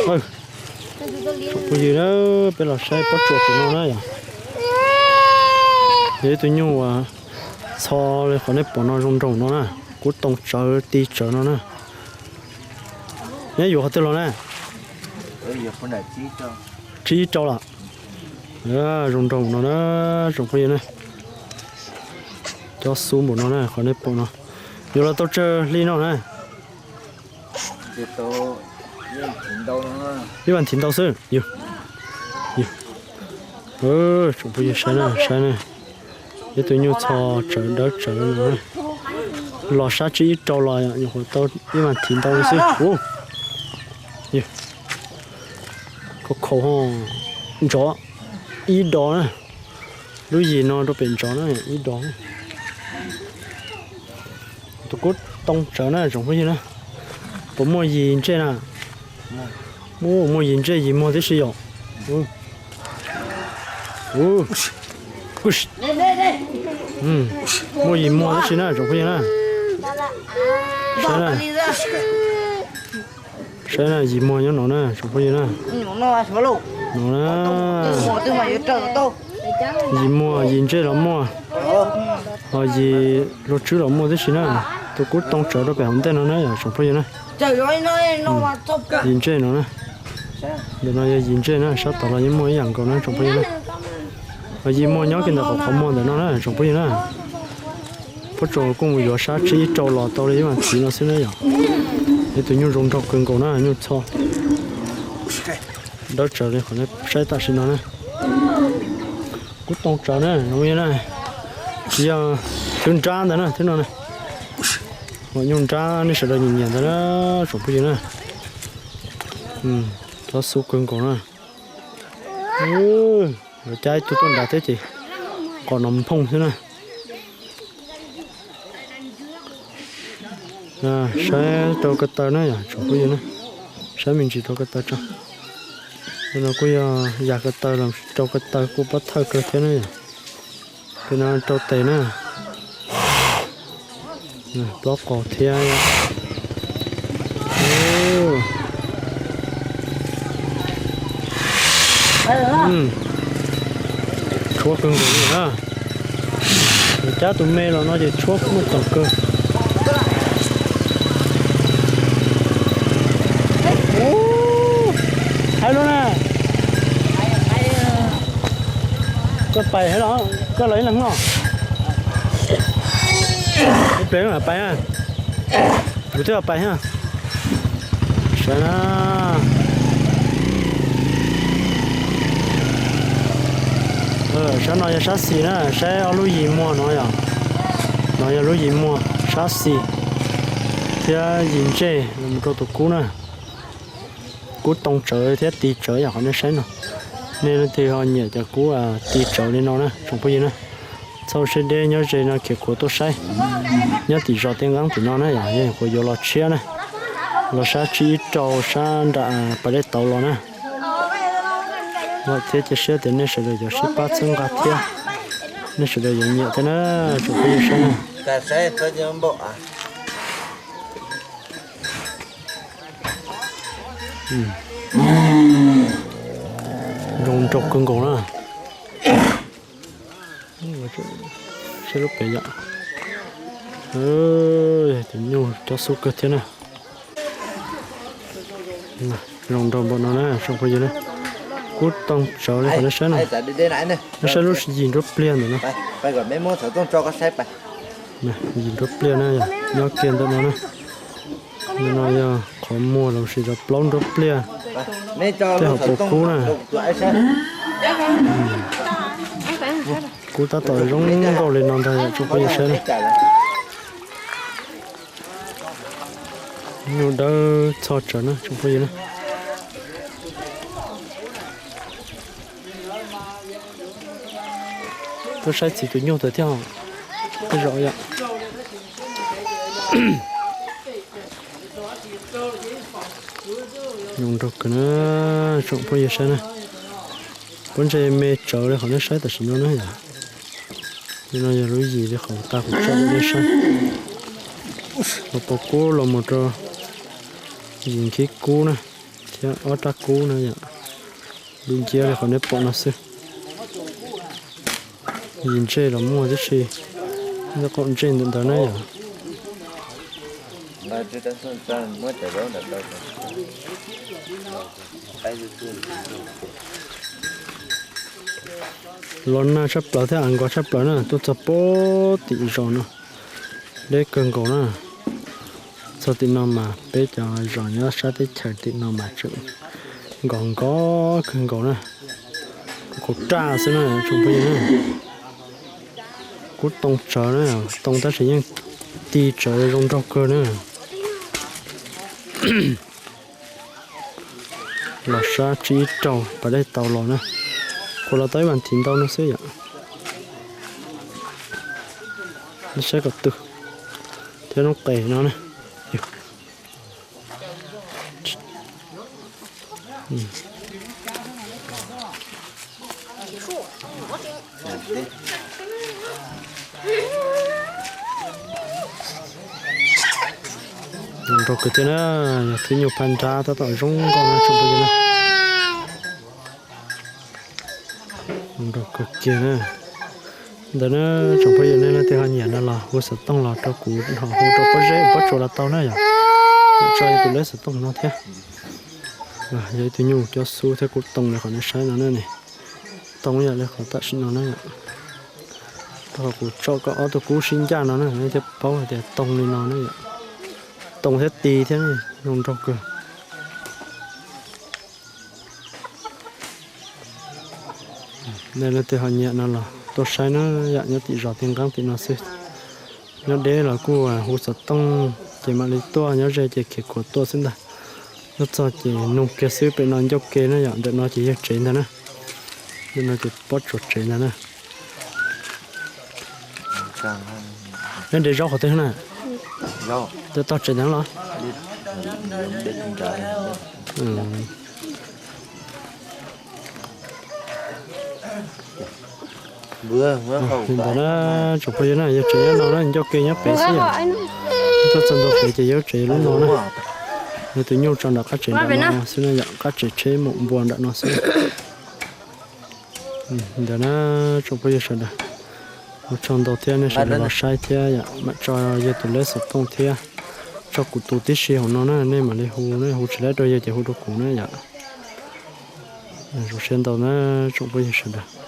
Tsoom phooj ywg na, peb los saib pob tsuas tus no na yom. Yog ib tug nyuj uas txho li qhov nej pom no zoo nraug no na, kub too tsawv ti tsawv no na. Neb yuav qhov twg los na? Tsib ib rau los. Zoo nraug no na, tsoom phooj ywg na. Cob xub npaum no na, qhov nej pom no. Yuav los tau tsawg hli no na? Ib vas thiv ntau xwb. Tsoom phooj ywg saib na, saib na. Ib tug nyuj txho tsawv dawb tsawv no. Los sab tsib ib rau los nyuam qhuav tau ib vas thiv ntau xwb. Khau khau ho ntsov ib dos na. Lub yim no rau pem ntsov na ib dos. Tus kub too tsawv na tsoom phooj ywg na. Puas muaj yim ntsej na? Muaj yim ntsej yim muag tib si yom. Muaj yim muag tib si na tsoom phooj ywg na. Saib na, yim muag nyob no na tsoom phooj ywg na. No na, yim muag yim ntsej los muaj, ho yim luag tswb los muaj tib si na. Tus kub too tsawv rau pem hauv ntej no na yom tsoom phooj ywg na. Yim ntsej no na. Ntawm no yog yim ntsej na, sab tod los yeej muaj ib yam nkaus na tsoom phooj ywg na. Ho yim muag nyob kiag ntawm qhov qhov muag ntawm no na tsoom phooj ywg na. Pob tsuas kuj mus yuav sab tsib ib rau los tau li ib vas thiv no xwb na yom. Ib tug nyuj zoo nraug kawg nkaus na, nyuj txho dawb tsawv li qhov nej saib tam sim no na. Kub too tsawv na zoo li na. Tsis yog thwb nrab ntawd na, thwb no na. Nyuj nrab nej sawv daws nyiam nyiam ntawd na tsoom phooj ywg na. Cob xub kawg nkaus na. Lawv cab ib tug tuaj nrad thiab ces qos no nphooj xwb na. Saib rau ko taw na yom tsoom phooj ywg na. Saib me ntsis rau ko taw tso. No kuj yog yam ko taw los rau ko taw kuj pab thawj kawg thiab na yom. Peb no rau tes na. Plaub qaug thiab. Tshuab kawg nkaus li na. Cab tus me los no ces tshuab muaj txoom kawg. Hais lub na. Koj pais hais los, koj los ib leeg no. Ib pliag pais na. Kuv twb pais na. Saib na. Sab no yog sab xis na, saib ob lub yim muag no yom. No yog lub yim muag, sab xis thiab yim ntsej los mus rau tus kub na. Kub too tsawv thiab ti tsawv yom qhov nej saib no. Nej leej twg ho nyiam cov kub ti tsawv li no na tsoom phooj ywg na, txhob siab deb nyob ze no khiav khuav tuaj saib. Nyob tim zos Tiaj Nqeeb tim no na yom, yog nyuam qhuav yuav los tshiab na. Los sab tsib ib rau sab nram pas dej tauv los na. Vam thiab cia siab tias nej sawv daws yuav sib pab txhawb nqa thiab nej sawv daws yuav nyiam thiab na tsoom phooj ywg saib na. Zoo nraug kawg nkaus na. Saib lub pem yom. Tus nyuj cob xub kawg thiab na. Zoo nraug npaum no na tsoom phooj ywg na. Kub too tsawv li qhov nej saib no. Nej saib lub yim nruab pliag ntawm no. Yim nruab pliag na, nyob kiag ntawm no na. Ntawm no yog qhov muag los sis yog plaub nruab pliaj tej hauv paus kub na. Kub tab tom zoo nkauj li no ntag yom tsoom phooj ywg saib na. Nyuj dawb txho tsawv na tsoom phooj ywg na. Tuaj saib txiv tus nyuj ntawd thiab, tej zaum yom. Zoo nraug kawg na, tsoom phooj ywg saib na. Pob ntseg me tsawv li qhov nej saib tam sim no na yom. Li no yog lub yim li qhov tag kuv tso nej saib. Hauv paus kub los mus rau yim nkhib kub na. Ob rab kub na yom, li nciab li qhov nej pom no xwb. Yim ntsej los muaj tib si, ntej qaum ntsej ntawm ntawd na yom. Los nag tshaj plaws thiab av nkos tshaj plaws na, tuaj txog pem tim zos no, deb kawg nkaus na. Txog tim no mas peb cov zos nyob sab teb chaws tim no mas tseem nkos nkos kawg nkaus na. Kuv raj xwb na tsoom phooj ywg na. Kub too tsawv na, too tab sis yeej ti tsawv zoo nraug kawg na. Los sab tsib rau pas dej tau los na. Kuv los tau ib vas thiv ntau no xwb yom. Saib kom twg thiab noob qes no na. Nrog kawg thiab na, yog twb nyuj phaj nrab tab tom zoo nkauj na tsoom phooj ywg na. Nrog kawg kiag na. Ntawd na tsoom phooj ywg, nej leej twg ho nyiam no los hu xov tooj los rau kuv, ho hu rau pob zeb pob tsuas los tau na yom. Tso tus leb xov tooj no thiab. Yog ib tug nyuj cob xub thiab kub too li qhov nej saib no na ne. Too yam li qhov tam sim no na yom. Rau qhov kuv tso kom ob tug kub sib ncaj no na nej thiaj paub hais tias too li no na yom. Too thiab ti thiab, zoo nraug kawg. Nej leej twg ho nyiam no los tuaj saib na yom, nyob tim zos Tiaj Nqeeb tim no xwb. Nyob deb los kuj hu xov tooj ces mam li tuaj, nyob ze ces khiav khuav tuaj xwb ntag. Tuaj txog ces nug kiag xwb, pem no ncauj ke na yom, ntawm no ces yawg tsev ntag na. Ntawm no ces pob tsuas tsev ntag na. Nyob nrhiav zaub qhov twg na? Tau tsev ntawd los? Li ntawd na tsoom phooj ywg na, yawg tsev nyob no na, ncauj ke nyob pem xwb yom. Tuaj txog ntua pem ces yawg tsev lub no na. Yog tus nyuj tso nram qab tsev nram no xwb na yom, qab tsev tsheb maum npua nram no xwb. Ntawd na tsoom phooj ywg sawv daws, ua tsaug ntau thiab nej sawv daws los saib thiab yom, mam tso yawg tus leb xov tooj thiab tso kuv tus tib si hauv no na, nej mam li hu, nej hu tsis laib rau yawg ces hu rau kuv na yom. Zoo siab ntau na tsoom phooj ywg sawv daws.